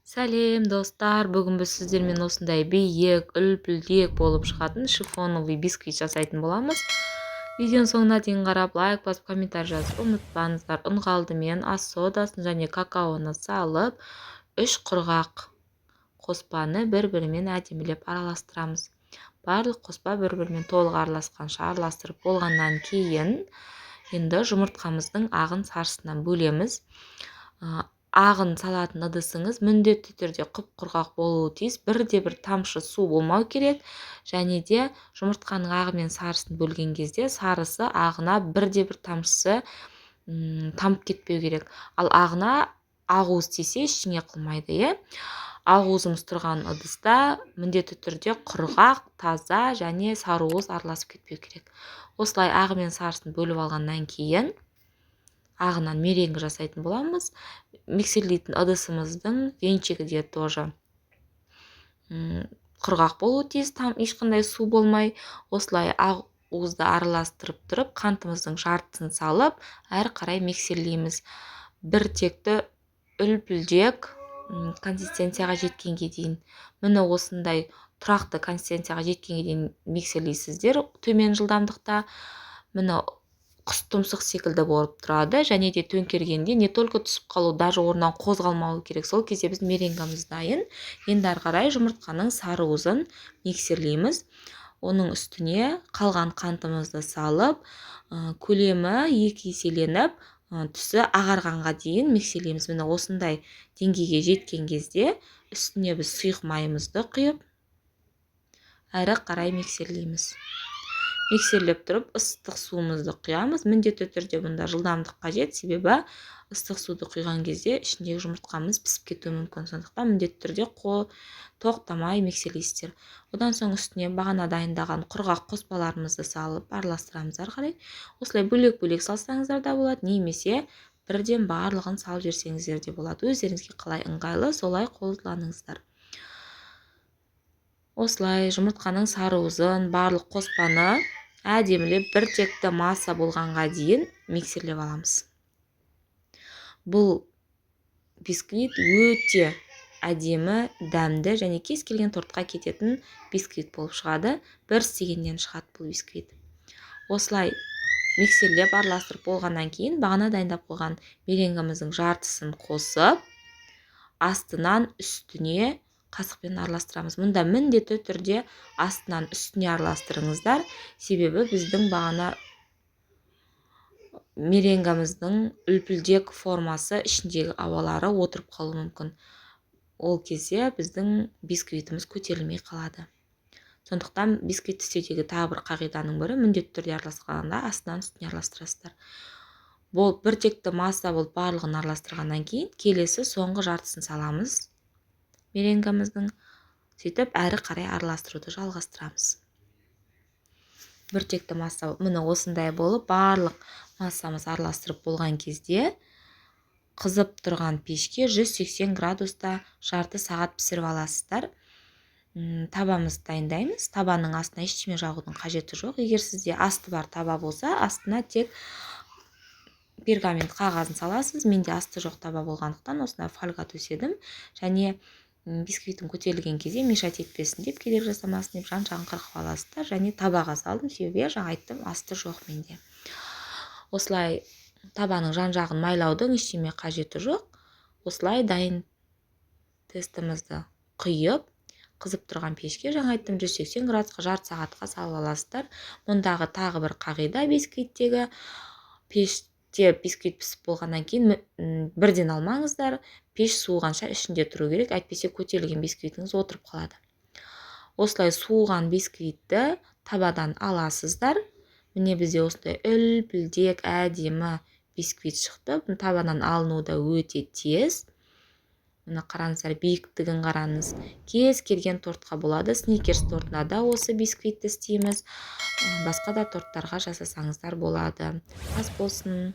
Сәлем, достар! Бүгін біз сіздермен осындай биік, үлпілдек болып шығатын шифоновый бисквит жасайтын боламыз. Видеоның соңына дейін қарап, лайк басып, комментарий жазып ұмытпаңыздар. Ұнға алдымен ас содасын және какаоны салып, үш құрғақ қоспаны бір-бірімен әдемілеп араластырамыз. Барлық қоспа бір-бірімен толық араласқанша араластырып болғаннан кейін, енді жұмыртқамыздың ағын сарысынан бөлеміз. Ағын салатын ыдысыңыз міндетті түрде құп-құрғақ болуы тиіс, бірде бір тамшы су болмау керек. Және де жұмыртқаның ағы мен сарысын бөлген кезде сарысы ағына бірде бір тамшысы тамып кетпеу керек. Ал ағына ақуыз тисе, ештеңе қылмайды, иә. Ақуызымыз тұрған ыдыста міндетті түрде құрғақ, таза және сарыуыз араласып кетпеу керек. Осылай ағы мен сарысын бөліп алғаннан кейін, ағынан меренгі жасайтын боламыз. Миксерлейтін ыдысымыздың венчигі де тоже құрғақ болуы тиіс, там ешқандай су болмай. Осылай ақуызды араластырып тұрып, қантымыздың жартысын салып, әрі қарай миксерлейміз бір текті үлпілдек консистенцияға жеткенге дейін. Міне, осындай тұрақты консистенцияға жеткенге дейін миксерлейсіздер төмен жылдамдықта. Міне, құс тұмсық секілді болып тұрады. Және де төңкергенде не только түсіп қалу, даже орнынан қозғалмауы керек. Сол кезде біздің меренгамыз дайын. Енді ары қарай жұмыртқаның сарыуызын миксерлейміз. Оның үстіне қалған қантымызды салып, көлемі екі еселеніп, түсі ағарғанға дейін миксерлейміз. Міне, осындай деңгейге жеткен кезде үстіне біз сұйық майымызды құйып, әрі қарай миксерлейміз. Миксерлеп тұрып, ыстық суымызды құямыз. Міндетті түрде бұнда жылдамдық қажет, себебі ыстық суды құйған кезде ішіндегі жұмыртқамыз пісіп кетуі мүмкін. Сондықтан міндетті түрде тоқтамай миксерлейсіздер. Одан соң үстіне бағана дайындаған құрғақ қоспаларымызды салып, араластырамыз ары қарай. Осылай бөлек бөлек салсаңыздар да болады немесе бірден барлығын салып жіберсеңіздер де болады. Өздеріңізге қалай ыңғайлы, солай қолданыңыздар. Осылай жұмыртқаның сарыуызын, барлық қоспаны әдемілеп бір текті масса болғанға дейін миксерлеп аламыз. Бұл бисквит өте әдемі, дәмді және кез келген тортқа кететін бисквит болып шығады. Бір істегеннен шығады бұл бисквит. Осылай миксерлеп, араластырып болғаннан кейін, бағана дайындап қойған меренгіміздің жартысын қосып, астынан үстіне қасықпен араластырамыз. Мұнда міндетті түрде астынан үстіне араластырыңыздар, себебі біздің бағана меренгамыздың үлпілдек формасы ішіндегі ауалары отырып қалуы мүмкін. Ол кезде біздің бисквитіміз көтерілмей қалады. Сондықтан бисквит істеудегі тағы бір қағиданың бірі: міндетті түрде араласқанда астынан үстіне араластырасыздар. Бұл бір текті масса болып, барлығын араластырғаннан кейін, келесі соңғы жартысын саламыз меренгамыздың. Сөйтіп, әрі қарай араластыруды жалғастырамыз. Бір текті масса, міне, осындай болып барлық массамыз араластырып болған кезде, қызып тұрған пешке 180 градуста жарты сағат пісіріп аласыздар. Табамызды дайындаймыз. Табаның астына ештеме жағудың қажеті жоқ. Егер сізде асты бар таба болса, астына тек пергамент қағазын саласыз. Менде асты жоқ таба болғандықтан, осындай фольга төседім және бисквитім көтерілген кезде мешать етпесін деп, кедергі жасамасын деп, жан жағын қырқып аласыздар. Және табаға салдым, себебі, жаңа айттым, асты жоқ менде. Осылай табаның жан жағын майлаудың ештеме қажеті жоқ. Осылай дайын тестімізді құйып, қызып тұрған пешке, жаңа айттым, 180 градусқа жарты сағатқа салып аласыздар. Мұндағы тағы бір қағида: бисквиттегі пеште бисквит пісіп болғаннан кейін бірден алмаңыздар, пеш суығанша ішінде тұру керек, әйтпесе көтерілген бисквитіңіз отырып қалады. Осылай суыған бисквитті табадан аласыздар. Міне, бізде осындай үлпілдек, әдемі бисквит шықты. Табадан алынуы да өте тез. Мына қараңыздар, биіктігін қараңыз. Кез келген тортқа болады. Сникерс тортына да осы бисквитті істейміз, басқа да торттарға жасасаңыздар болады. Ас болсын!